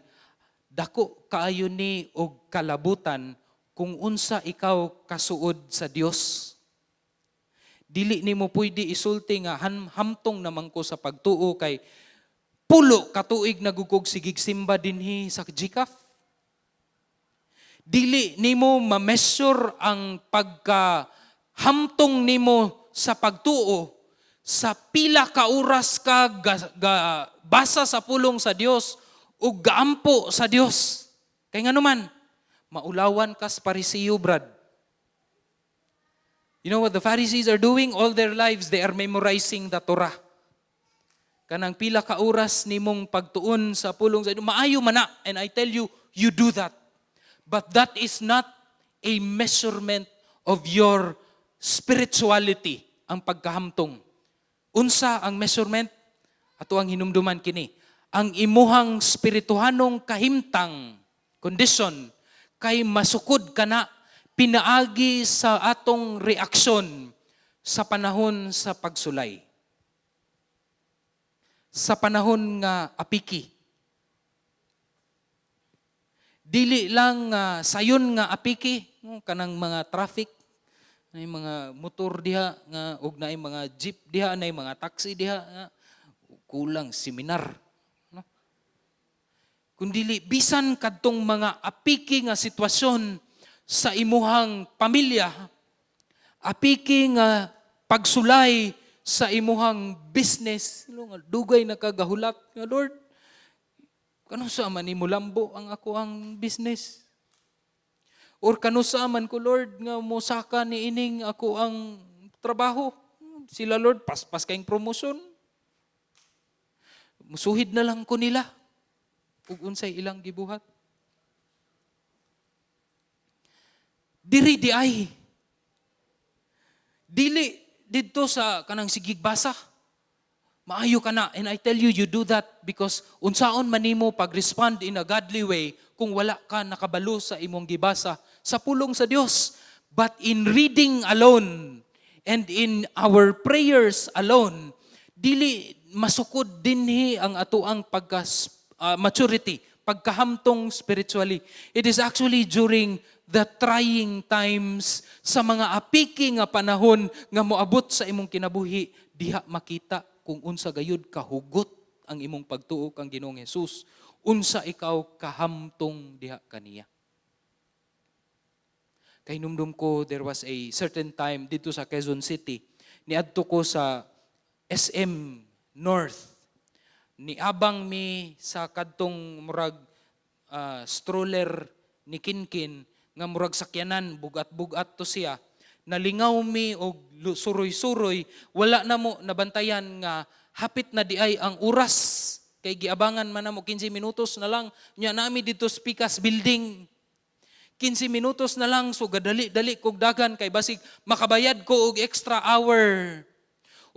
S1: dako kaayo ni og kalabutan kung unsa ikaw kasuod sa Dios. Dili nimo pwede isulti nga hamtong naman ko sa pagtuo kay pulo katuig nagugog sigig simba dinhi sa GCAF. Dili nimo ma-measure ang pagka hamtong nimo sa pagtuo sa pila ka oras ka ga, basa sa pulong sa Dios ug gaampo sa Dios. Kay nganuman, maulawan kas Parisiyo, brad. You know what the Pharisees are doing all their lives? They are memorizing the Torah. Kanang pila ka oras nimong pagtuon sa pulong sa Dios, maayo man na, and I tell you, you do that. But that is not a measurement of your spirituality, ang pagkahamtong. Unsa ang measurement? Ato ang hinumduman kini. Ang imuhang spirituhanong kahimtang, condition, kay masukod kana pinaagi sa atong reaksyon sa panahon sa pagsulay. Sa panahon nga apiki. Dili lang nga sayon nga apiki, no, kanang mga traffic, nay mga motor diha nga ug naay mga jeep diha, nay mga taxi diha nga kulang seminar, no? Kundili bisan kadtong mga apiki nga sitwasyon sa imuhang pamilya, apiki nga Pagsulay sa imuhang business, nga dugay na kagahulat nga, "Lord, kanusa man nimo lambo ang akoang business?" Or "Kanusa man ko, Lord, nga mosaka ni ining akoang trabaho? Sila, Lord, paspas kayong promotion. Musuhid na lang ko nila ug unsay ilang gibuhat." Diri di ay. Dili didto sa kanang sigig basa. Maayo ka na. And I tell you, you do that because unsaon man nimo pag-respond in a godly way kung wala ka nakabalo sa imong gibasa sa pulong sa Dios. But in reading alone and in our prayers alone, dili masukod dinhi ang atoang pagka maturity, pagkahamtong spiritually. It is actually during the trying times, sa mga apiki nga panahon nga moabot sa imong kinabuhi, diha makita kung unsa gayud kahugot ang imong pagtuo kang Ginoong Hesus, unsa ikaw kahamtong diha kaniya. Kay numdum ko, there was a certain time dito sa Quezon City, niadto ko sa SM North. Niabang mi sa kadtong murag stroller ni Kinkin nga murag sakyanan, bugat-bugat to siya. Nalingaw mi og suroy-suroy, wala na mo nabantayan nga hapit na di ay ang oras kay giabangan man namo, 15 minutos na lang nya nami dito sa Picas Building. 15 minutos na lang, so gadali-dali kog dagan kay basig makabayad ko og extra hour.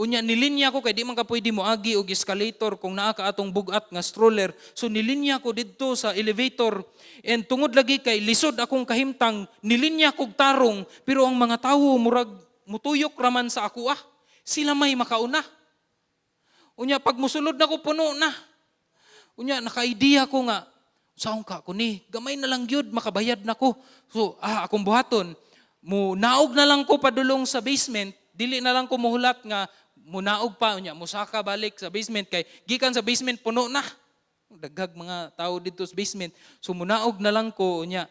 S1: Unya nilinya ko kay di man ka pwede moagi og escalator kung naa ka atong bugat nga stroller. So nilinya ko didto sa elevator, and tungod lagi kay lisod akong kahimtang, nilinya kog tarong, pero ang mga tawo murag mutuyok raman sa ako ah. Sila may makauna. Unya pag musulod na ko, puno na. Unya naka-idea ko nga saong ka ko ni, gamay na lang gyud makabayad na ko. So akong buhaton, mo naog na lang ko padulong sa basement, dili na lang ko muhulat nga munaog pa, unya musaka balik sa basement kay gikan sa basement puno na. Daghag mga tao dito sa basement. So munaog na lang ko, unya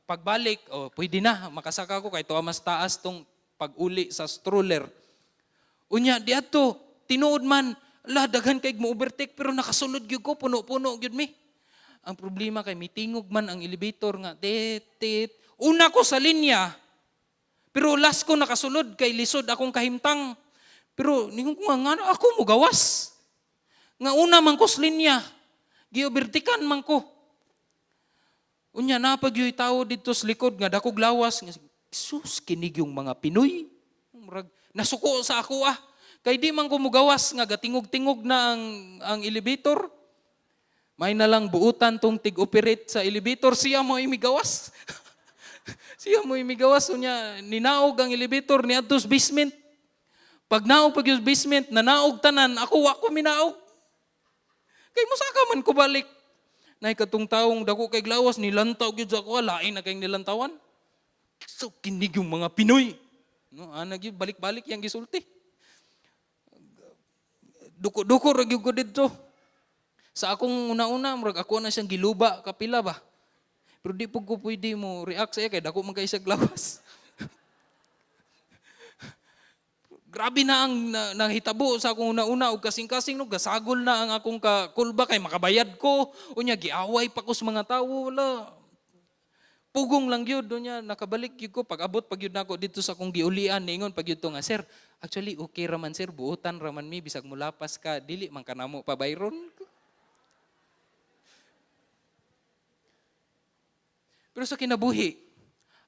S1: pagbalik, oh, pwede na makasaka ko kay tuwa mas taas tong pag-uli sa stroller. Unya diadto tinuod man la daghan kay mo overtake, pero nakasulod gyud ko, puno-puno gyud mi. Ang problema kay mitingog man ang elevator nga tit tit. Una ko sa linya, pero last ko nakasulod kay lisod akong kahimtang. Pero ningon ko nga, nga ako mo gawas. Nga una man ko sa linya, giobertikan man ko. Unya napag yo'y tao didto sa likod nga dakog lawas nga, "Sus, kinig yung mga Pinoy." Murag nasuko sa ako ah. Kay di man ko mugawas nga gatingog-tingog na ang elevator. May na lang buutan tong tig-operate sa elevator, siya mo imigawas. Siya mo imigawas, unya ninaog ang elevator ni adto sa basement. Pag naog pag yung basement, nanaog tanan, ako wa ko minaog. Kay musaka man ko balik. Nay katong taong dako kay glawas nilantaw gyud sa ako, lain na kayong nilantawan. So kinig yung mga Pinoy. No, ana gyud balik-balik yang gisulti. Duko-duko ra gyud ko didto. Sa akong una-una, murag ako na siyang giluba kapila ba. Pero di pud ko pwede mo react sa iya kay dako man kay siya lawas. Grabe na ang nahitabo sa akong una-una og kasing-kasing, no, gasagol na ang akong kakulba kay makabayad ko. Unya giaway pa ko sa mga tawo, wala. Pugong lang gyud. Unya nakabalik gyud ko, pag-abot pag gyud nako dito sa akong giulian, ningon pag gyud to nga, "Sir, actually okay ra man sir, buotan ra man mi, bisag mulapas ka, dili man kanamo pabayron." Pero sa kinabuhi,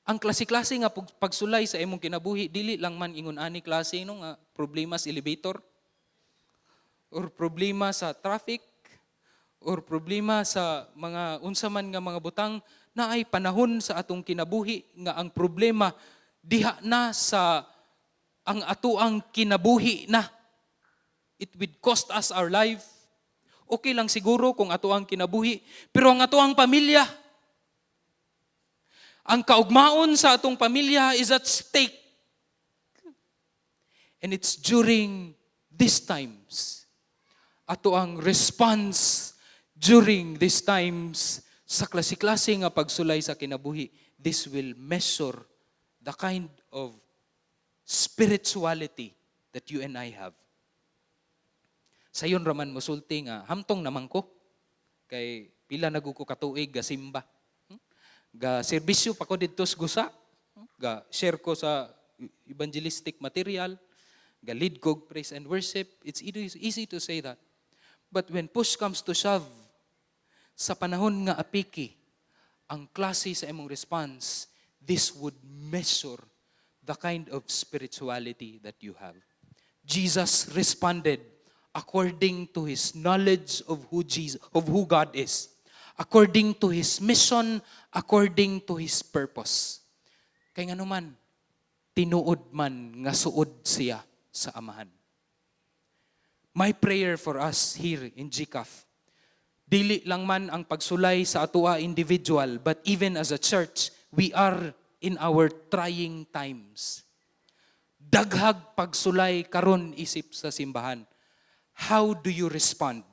S1: ang klase-klase nga pagsulay sa imong kinabuhi, dili lang man ingon ani klase, no, nga problema sa elevator or problema sa traffic or problema sa mga unsa man nga mga butang, na ay panahon sa atong kinabuhi nga ang problema diha na sa ang atoang kinabuhi na. It would cost us our life. Okay lang siguro kung atoang kinabuhi, pero ang atoang pamilya, ang kaugmaon sa atong pamilya is at stake. And it's during these times, ato ang response during these times sa klase-klase nga pagsulay sa kinabuhi, this will measure the kind of spirituality that you and I have. Sayon raman mosulti nga hamtong naman ko kay pila na ko katuig ga simba. Ga serbisyo pa ko didto sa gusa. Ga share ko sa evangelistic material, ga lead ko praise and worship. It's easy to say that. But when push comes to shove, sa panahon nga apiki, ang klase sa imong response, this would measure the kind of spirituality that you have. Jesus responded according to his knowledge of who God is, according to his mission, according to his purpose. Kay nganuman, tinuod man nga suod siya sa Amahan. My prayer for us here in GCAF, dili lang man ang pagsulay sa atoa individual, but even as a church, we are in our trying times. Daghag pagsulay karon isip sa simbahan. How do you respond?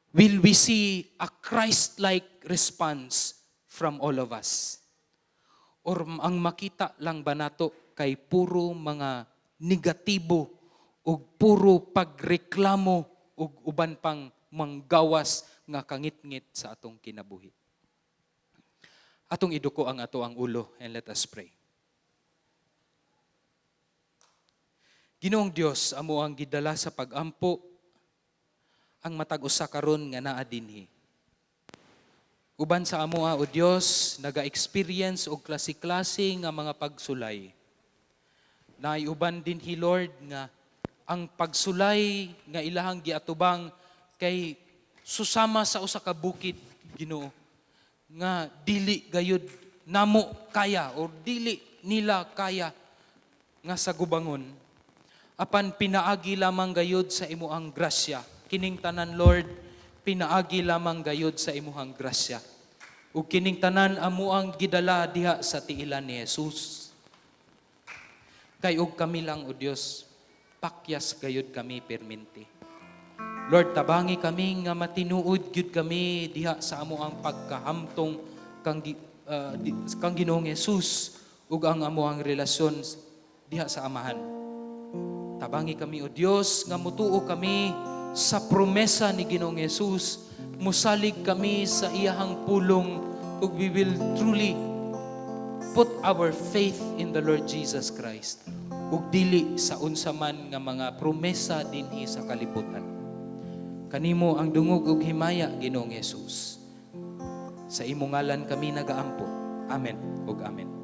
S1: Will we see a Christ-like response from all of us? Or ang makita lang ba nato kay puro mga negatibo ug puro pagreklamo ug uban pang manggawas nga kangitngit sa atong kinabuhi? Atong iduko ang ato ang ulo and let us pray. Ginoong Dios, amo ang gidala sa pagampo ang matag usa karon nga naa dinhi. Uban sa amoa, o Dios, naga-experience og klase-klase nga mga pagsulay. Naay uban dinhi, Lord, nga ang pagsulay nga ilahang giatubang kay susama sa usa ka bukid, Ginoo, nga dili gayud namo kaya or dili nila kaya nga sagubangon. Apan pinaagi lamang gayud sa imuang grasya. Kining tanan, Lord, pinaagi lamang gayud sa imuhang grasya. Ug kining tanan amo ang gidala diha sa tiilan ni Jesus. Kay og kami lang, o Dios, pakyas gayud kami perminti. Lord, tabangi kami nga matinuod gyud kami diha sa amo ang pagkahamtong kang Ginoong Jesus ug ang amo ang relasyon diha sa Amahan. Tabangi kami, o Dios, nga mutuo kami sa promesa ni Ginoong Jesus, musalig kami sa iyahang pulong ug we will truly put our faith in the Lord Jesus Christ ug dili sa unsa man nga mga promesa dinhi sa kalibutan. Kanimo ang dungog ug himaya, Ginoong Jesus. Sa imong ngalan kami nagaampo. Amen ug amen.